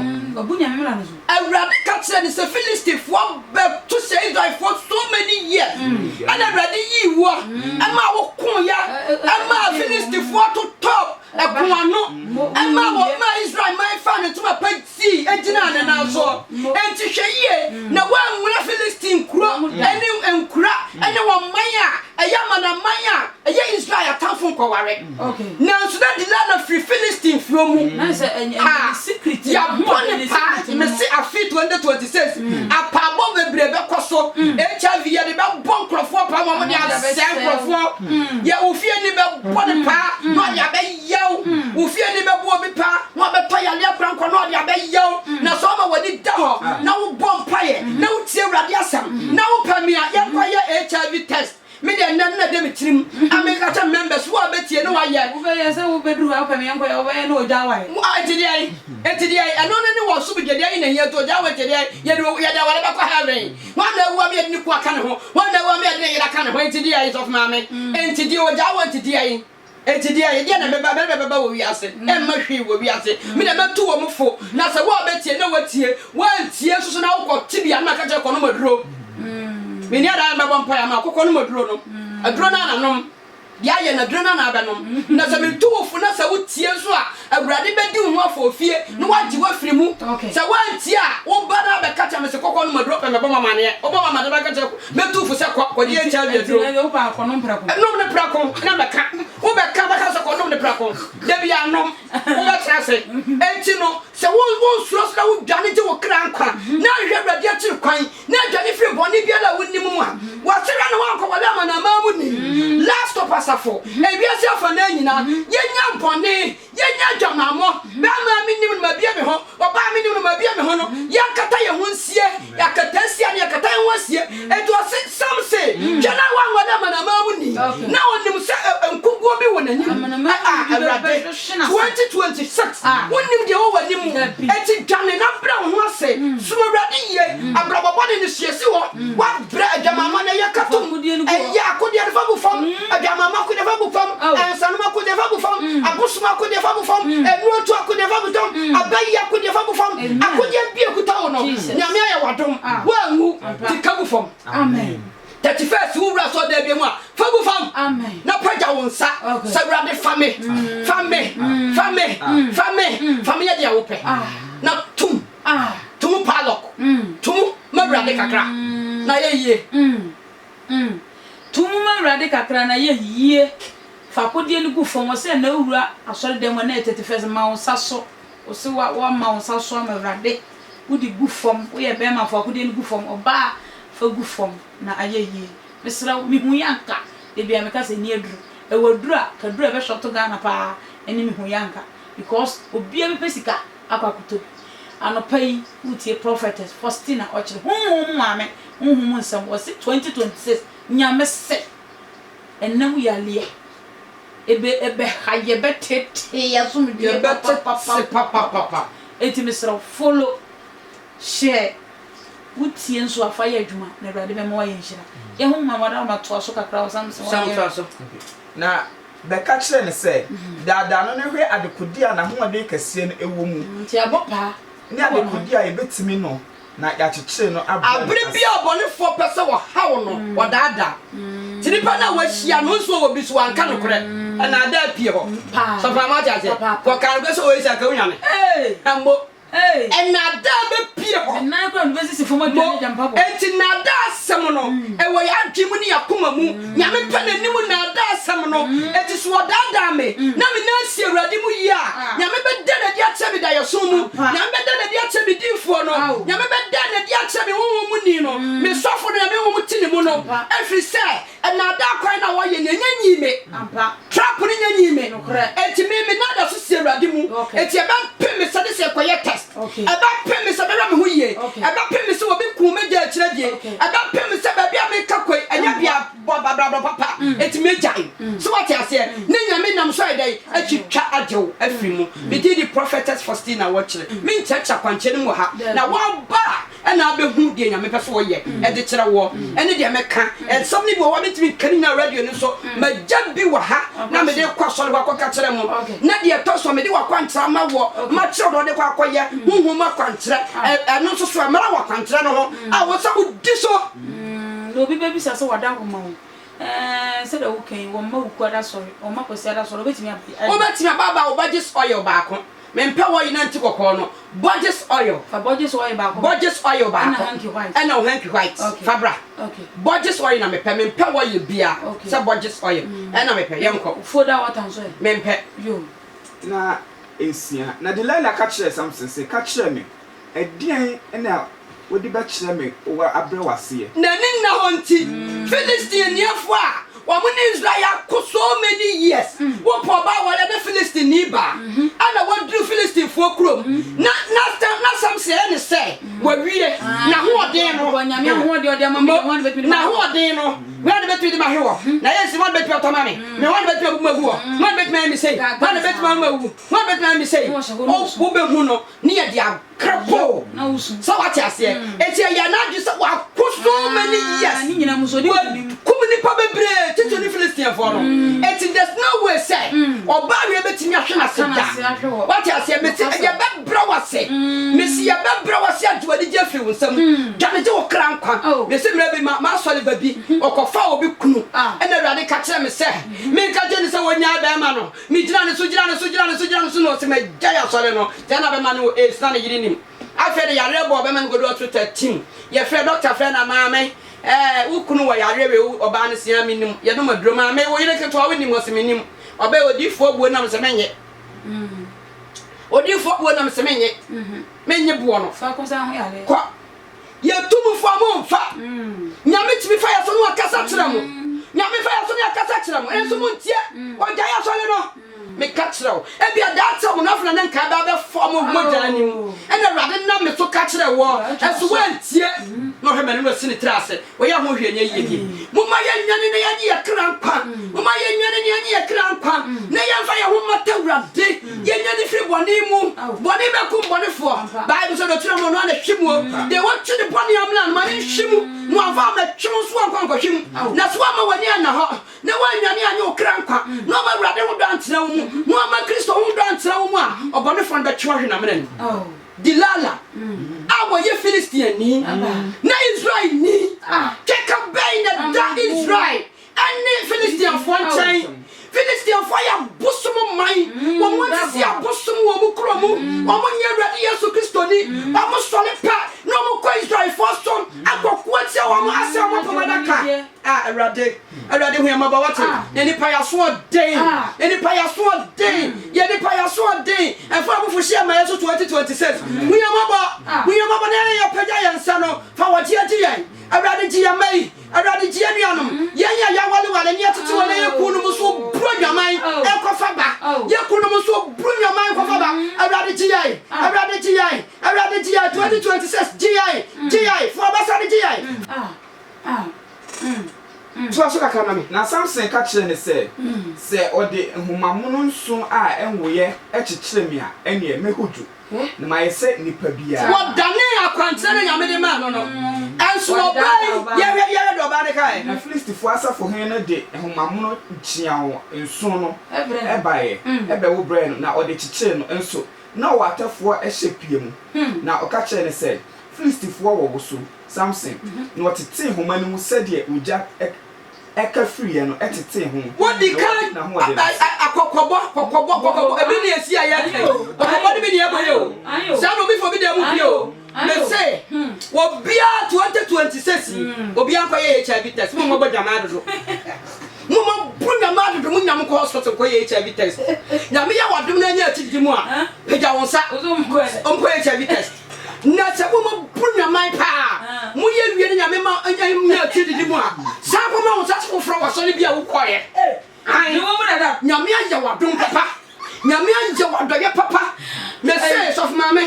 Awurade ka kyerɛɛ no sɛ, Filistifoɔ bɛto hyɛ Israelfoɔ so many years, ɛna Awurade yii woɔ maa wokoeɛ maa Filistifoɔ totɔɔ ɛko ano, ɛmaa wɔmaa Israel man faa ne ntoma pa sii gyinaa ne nan soɔ. Enti hwɛ yie na woanwura Filisti nkuro ne nkura ne wɔn man a ɛyɛ amanaman a ɛyɛ Israel atamfo nkɔware. Nanso na Delilah firi Filistinfoɔ mu. A. Yɛabɔ ne paa, mese afe 2026, apaabɔ bebree bɛkɔ so. HIV yɛde bɛbɔ nkurɔfoɔ paa ma wɔde asɛe nkurɔfoɔ. Yɛ wo fie ni bɛbɔ ne paa na ɔde abɛyɛ wo. Wo fie ni bɛbɔ obi paa na ɔbɛtɔ yareɛ korankɔ na ɔde abɛyɛ wo. Na sɛ ɔma w'ani da hɔ na wobɔ mpaeɛ na wotie Awurade asɛm na wopɛ me a, yɛnkɔyɛ HIV test. Me deɛ nnɛ no na ɛda me tirim a meka kyerɛ me members wo a bɛtie ne wayɛ. Wobɛyɛ sɛ wobɛduru hɔ a wopɛ me yɛnkɔ yɛ wobɛyɛ na ogya awae. Mo a enti deɛn? Enti deɛn? Ɛno no ne wɔn som deɛ deɛn na ɛhia nti ogya awae nti deɛn? Yɛde yɛde aware bɛkɔ heaven. Hwan na awu ama yɛde ne kunu aka ne ho? Hwan na awu ama yɛde ne yere aka ne ho? Enti deɛn sɔfo maame? Enti deɛ ogya awae nti deɛn? Enti deɛ, ɛdeɛn na ɛbɛba, ɛbɛba bɛba wɔ wiase? Ɛmma hwee wɔ wiase. Me deɛ mɛtu wɔn fo, na sɛ wo a wobɛtie na woatie, woantie nso so na wokɔ tebea no maka kyerɛ kɔnom aduro. Menni adaa mɛbɔ mpaeɛ ama wo, kɔ kɔnom aduro no. Aduro no ara na nom. Deɛ ayɛ no, aduro no ara na abɛnom. Na sɛ metu wo fo na sɛ wotie nso a, Awurade bɛdi wo ho afɔɔfie na wagye wo afiri mu. Sɛ woantie a, wo ba no abɛka kyerɛ me sɛ kɔ kɔnom aduro, pɛ mɛbɔ wo amaneɛ. Wobɔ me amaneɛ bɛka kyerɛ Mɛtu wo fo sɛ kɔ kɔgye HIV aduro. Nom no prɛko na bɛka. Wobɛka bɛka sɛ kɔnom no prɛko. Da biara nom. Wobɛtra ase. Enti no, sɛ wo wonsuro so na wodwane gye wo kra nkwa na ahwehwɛ Awurade akyiri kwan na adwane firi bɔne biara a wonnim mu a, wɔasehwɛ na woankɔware amanaman mu ni. Last Stop Asafo, ewiase afanaa nyinaa, yɛnya bɔne. Yɛnyɛ adwamammɔ. Barima a mennim no mabue me ho, ɔbaa a mennim no mabue me ho no, yɛnkata yɛn ho nsie. Akataasia no, yɛkata yɛn ho asie. Enti ɔse, Samson, hwɛ na woanware amanaman mu ni. Na ɔnim sɛ nkoguo bi wɔ n'anim. Ah, Awurade, 2026, wonnim deɛ ɛwɔ w'anim. Enti dwane na brɛ wo ho ase. Som Awurade yie. Abrabɔ bɔne no, siesie hɔ. Woabrɛ adwamammɔ no, ɛyɛ ka tom. Ɛyɛ akodeɛ no, fa gu fam. Adwamammɔ akodeɛ, fa gu fam. Nsanom akodeɛ, fa gu fam. Abosom akodeɛ, fa gu fam. Nnurotu akodeɛ, fa gu fam. Abayi akodeɛ, fa gu fam. Akodeɛ bi a ɛkuta wo no, Nyame ayɛ wo adom, woanwu, nti ka gu fam. 31st wo wura asɔredan bi mu a, fa gu fam na pagya wo nsa sɛ Awurade fa me, fa me, fa me, fa me, fa me yɛ deɛ wopɛ. Na tum, tum padlock, tum ma Awurade kakra na yɛ yie. Mm. To mu ma Awurade kakra na yɛ yie. Fa akodeɛ no gu fam. Ɔse ɛna wura asɔredan mu a na ɛyɛ 31st ma wo nsa so. Ɔse wa wama wo nsa so ama Awurade. Wode gu fam. Woyɛ bɛɛma fa akodeɛ no gu fam. Ɔbaa fa gu fam na ayɛ yie. Mesrɛ wo, mehu yɛ anka. Da biara meka sɛ nni aduro. Ɛwɔ aduro a, ka aduro a ɛbɛshɔto Ghana paa ɛne mehu yɛ anka. Because obiara bɛpɛ sika akɔ akɔtɔ bi. Anɔpa yi woretie Prophetess Faustina Ɔkyere, Honhom mu maame, Honhom mu nsɛm, wɔse 2026 Nyame se ɛnam yareɛ ebe ɛbɛha yɛ bɛtete yɛ asomdwoeɛ papapapapa. Enti mesrɛ wo follow, share, wotie nso a fa yɛ adwuma na Awurade bɛma woayɛ nhyira. Yɛ ho ma Madam toa so kakra wɔ Samson wayɛ. Na bɛka kyerɛɛ no sɛ, Daadaa no na hwɛ adekodeɛ a n'ahoɔden kɛseɛ no wɔ mu, Nti abɔ paa ne wɔ ne ho. adekodeɛ a yɛbɛtumi no na yɛakyekyere no abrɛ no Bere ase. biara a ɔbɔnefoɔ pɛ sɛ ɔhaw no, ɔdaadaa. Nti nipa no a wahyia no, nso ɔwɔ bi so, wanka nokorɛ. Nnaadaa pie hɔ. Sɔfo Ama woate aseɛ? Kɔka nokorɛ sɛ ɔyɛ sei anka wonya me. Mmo. Nnaadaa bɛpue hɔ. Mo, enti nnaadaa asɛm no, ɛwɔ yɛn adwene mu ne yɛn akoma mu. Nyame pɛ n'anim nnaadaa asɛm no. Enti sɛ wɔdaadaa me, na me nan si Awurade mu yie a, Nyame bɛda no adi akyerɛ me daeɛso mu. Nyame bɛda no adi akyerɛ me diyifoɔ no. Nyame bɛda no adi akyerɛ me honhom mu ni no, me sɔfo no, Nyame honhom te ne mu no. Ɛfiri sɛ, Nnaadaa kwan no a wɔyɛ no, ɛnyɛ nyii me. Trap no nyɛ nyii me. Enti me, me nan da so si Awurade mu. Enti ɛbɛpem me sɛ de sɛ kɔyɛ test. Ɛbɛpem me sɛ mɛhwɛ me ho yie. Ɛbɛpem me sɛ obi kuu me gya akyire die. Ɛbɛpem me sɛ baabi a meka kɔ yi, ɛnyɛ bea bɔ abrabɔ papa. Enti mɛgyae. So wate aseɛ? Ne Nyame nam so ayɛ dɛn? Atwitwa agye wo afiri mu. Me din de Prophetess Faustina Wɔkyere. Menkyerɛkyerɛ akwankyerɛ no mu wɔ ha. Na woaba a, ɛna abɛhu deɛ Nyame pɛ sɛ ɔyɛ de kyerɛ woɔ ɛne deɛ mɛka. Nsɛm no bi wɔ hɔ a mentumi nka ne nyinaa radio no so. Magya bi wɔ ha na mede kɔ asɔre hɔ akɔka kyerɛ mo. Na deɛ ɛtɔ so a mede w'akwankyerɛ ama woɔ, makyerɛ wo deɛ wode kɔ akɔyɛ, honhom mu akwankyerɛ. Ɛno nso so mmara wɔ akwankyerɛ no ho a ɛwɔ sɛ wodi so. Na obi bɛbisa sɛ w'adaworoma o, ɛɛ, sɛdeɛ woka yi, wɔmma Wukuada asɔre, wɔmma Kwasiada asɔre, wobɛtumi aba yi? Wobɛtumi aba aba wo Borges oil baako. Mempɛ oil no a nti kɔkɔɔ no. Borges oil. Fa Borges oil baako. Borges oil baako. Ɛna hanky white. Ɛna wo hanky white. Okay. Fa bra. Okay. Borges oil na mepɛ. Mempɛ oil bia. Okay. Sɛ Borges oil. Ɛna mepɛ. Yɛnkɔ. Foda water nso ɛ? Mempɛ. Yo. Na. 6. Na Delilah ka kyerɛɛ Samson sɛ, Ka kyerɛ me, ɛdeɛn na wode bɛkyerɛ me wɔ abrɛ w'aseɛ? N'ani nna hɔ nti, Philistinifoɔ a wɔn ne Israel ako so many years, wopɛ ɔbaa aware ne Philistini baa, ɛna waduru Philistifoɔ kurom, na na na Samson ayɛ ne sɛ wawie, n'ahoɔden no, n'ahoɔden no, hwan na bɛtumi de ma hwe hɔ, na yɛ nsi, hwan na bɛtumi atɔ ma me, me hwan na bɛtumi abubu magu hɔ, hwan na bɛtumi ayɛ me sei, hwan na bɛtumi ama mawu, hwan na bɛtumi ayɛ me sei, wobɛhu no ne yɛde Krapoo. Sɛ wate aseɛ? Eti ɛyɛ n'adwene sɛ wako so many years. Wakum nipa bebree titiri ne Philistianfoɔ no. Eti there's no way sɛ ɔbaa wei betumi ahwe n'ase da. Wate aseɛ? Mesi yɛbɛbrɛ wase. Mesi yɛbɛbrɛ wase agye w'anigye afiri wo nsam. Dwane gye wo kra nkwa. Mesi mmerɛ bi ma m'asɔre ba bi ɔkɔfaa obi kunu. Ɛna Awurade ka kyerɛ me sɛ menka kyerɛ no sɛ wɔnyae bɛrima no. Megyina ne so, gyina ne so, gyina ne so, gyina ne so, na ɔse magyae asɔre no. Sɛ na bɛma no wɔ AIDS na ne yere nim. Afei de yareɛ bɔɔ bɛma no kɔdu hospital tim. Yɛfrɛ doctor frɛ no maame eh wo kunu wɔ yareɛ wei wo ɔbaa no se ah menim yɛnom aduro maame wo yere ketewa wonim ɔse menim ɔbɛyɛ odiifoɔ buo nam se menye odiifoɔ buo nam se menye menye boɔ no kɔ Yɛ tumfoɔ a mo nfa. Nyame tumi fa yɛ so ne ɔkasa kyerɛ mo. Nyame fa yɛ so ne ɔkasa kyerɛ mo. Nso mo ntie. Ɔgyae asɔre no. Meka kyerɛ wo. Ebia daakye mo no afei na ne nkae bɛ abɛfɔ mo mogya anim. Ɛna Awurade nam me so ka kyerɛ woɔ. Nso woantie. Na ɔhwɛ m'anim na ɔsi ne tiri ase. Ɔyɛ ho hwee nyɛ yie bio. Momma yɛnnwane na yɛnnye yɛn kra nkwa. Momma yɛnnwane na yɛnnye yɛn kra nkwa, na yɛmfa yɛn ho mmata Awurade. Yɛnnwane mfiri bɔne mu. Bɔne bɛkum bɔnefoɔ. Bible sɛ, Deɛ ɔtwere amoa no ara na ɛhwe muo. Deɛ watwe ne bɔne amena no, ma no nhwe mu, na wamfa ammɛtwe wo nso woankɔ ankɔhwe mu. Na sɛ woamma w'ani anna hɔ, na woannwane annye wo kra nkwa, na woamma Awurade ho dɔ antena wo mu, na woamma Kristo ho dɔ antena wo mu a, ɔbɔnefoɔ no bɛtwe wo ahwe n'amena no mu. Delila a ɔyɛ Filistiani na Israelni twaka bɛn na ɛda Israel ne Filistiafoɔ nkyɛn? Filistiafoɔ yɛ abosom man. Wɔn asisi abosom wɔ wɔn kuro mu. Wɔn nyɛ Awurade Yesu Kristo ni. Wɔn sɔre pɛ na wɔn kɔ Israelfoɔ so akɔko atia wɔn asɛe wɔn apam adaka. Ah Awurade, Awurade hu yɛn mmɔbɔ wate. Yɛn nipa yɛ asoɔden, yɛn nipa yɛ asoɔden, yɛn nipa yɛ asoɔden. Ɛfa abufuhyeɛ ma yɛn so 2026. Hu yɛn mmɔbɔ, hu yɛn mmɔbɔ na yɛn yɛpagya yɛn nsa no. Fa wɔgye agye yɛn. Awurade gye yɛn mma yi. Awurade gye yɛn nuanom. Yɛn a yɛawalewale ne yɛtete wɔn na yɛn kununom nso buru adwaman ɛkɔfa ba. Yɛn kununom nso buru nnwaman kɔfa ba. Awurade gye yɛn. Awurade gye yɛn. Awurade gye yɛn. 2026 gye yɛn. Gye yɛn. Fa w'abasa no gye yɛn. Toa so kakra ma me. Na Samson ka kyerɛɛ no sɛ, Sɛ ɔde nhoma mono nson a ɛnwoeɛ kyekyere me a, ɛnneɛ mɛhodwo, na mayɛ sɛ nnipa biara. Wɔdanee akwankyerɛ no a Nyame de maa no no. Nso ɔbaa yi, yɛhwɛ, yɛhwɛ deɛ ɔbaa no kaeɛ. Na Filistifoɔ asafohene no de nhoma mono nkyeaw nson no baeɛ bɛwo brɛɛ no, na ɔde kyekyeree no. Nso na ɔwɔ atɛfoɔ hyɛ pia mu. Na ɔka kyerɛɛ no sɛ, Filistifoɔ wɔ wo so. Samson, na ɔtetee nhoma no mu sɛdeɛ ogya ka firiiɛ no tetee ho, na Wodi wadi kan n'ahoɔden ase. akɔkɔbɔ, kɔkɔbɔ, kɔkɔbɔ, ebi ne esi a yɛka yi, kɔkɔbɔ no bi ne ɛbɔ yi o, saa na obi fa obi dan mu pie o, mese obiara 2026 yi, obiara nkɔyɛ HIV test, mo mmɔbɔ dwamaa dodo, mo mmɔbɔ nyamaa dodo, mo nyinaa mo nkɔ hospital nkɔyɛ HIV test, Nyame yɛ wadom na anya akyididi mu a, pagya wo nsa, nkɔyɛ HIV test. Na sɛ mo mo bu nwaman paa a, mo yɛ wie ne Nyame ma nya akyiri didi mu a, san kɔ ma wo nsa so foforɔ wɔ asɔre bi a wo kɔeɛ. Ae, Nyame ayɛ wo adom papa. Nyame ayɛ wo adɔyɛ papa. Me se, sɔfo maame,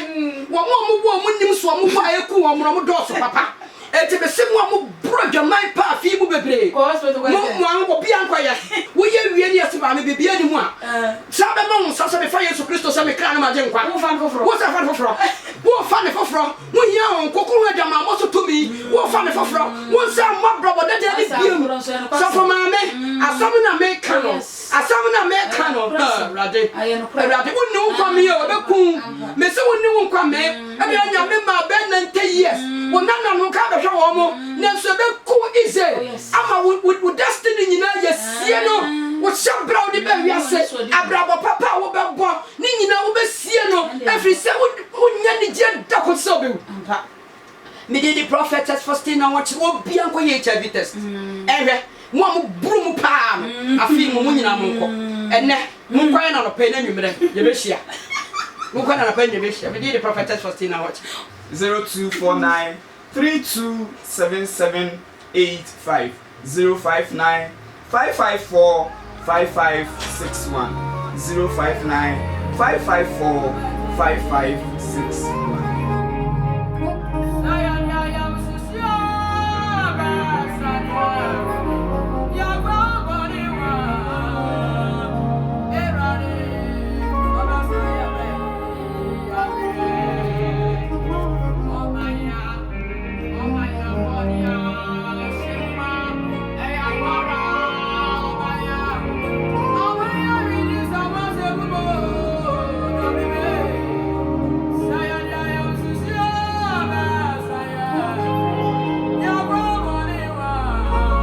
wɔn a wɔn wɔ wɔn nim so wɔn wɔ a eku wɔn no, wɔn dɔɔso papa. Enti me se mo a mo boro adwaman paa fi mu bebree, mo mo a obiara nkɔyɛ. Wo yɛ wie ne yɛse maame biribiara nni mu a, Saa bɛma wo nsa sɛ mefa Yesu Kristo sɛ me kra ne m'agyenkwa. Wofa no foforɔ. Wo sɛ fa no foforɔ. Wofa no foforɔ. Wohia Honhom Kronkron ho adwamammɔ so tumi. Wofa no foforɔ. Wo nsa mmɔ abrabɔ dada no biom. Sɔfo maame, asɛm na meka no. Asɛm na meka no. Awurade, Awurade, wonni wo nkwa mee o, ɛbɛku wo. Mese wonni wo nkwa mee. Ebia Nyame maa bɛyɛ 90 years. Wo nananom ka bɛhwɛ wɔn mo. Nanso ɛbɛku wo easy. Ama wo wo destiny nyinaa yɛsie no, wo hyɛbrɛ a wode baa wiase, abrabɔ papa a wobɛbɔ, ne nyinaa wobɛsie no, ɛfiri sɛ wonnya anigyeɛ da kɔsi sɛ wobɛwu. Mede di Prophetess Faustina wɔkyerɛ obia nkɔyɛ HIV test. Ɛhwɛ, mo a moboro mu paa no, afei mo mo nyinaa monkɔ. Ɛnɛ, monkɔyɛ no anɔpa yi na anwummerɛ yɛbɛhyia. Monkɔ na anapa anwummerɛ bɛhyia. Me din de Prophetess Faustina Hot. 0249 3277 85 059 554 5561 059 554 5561.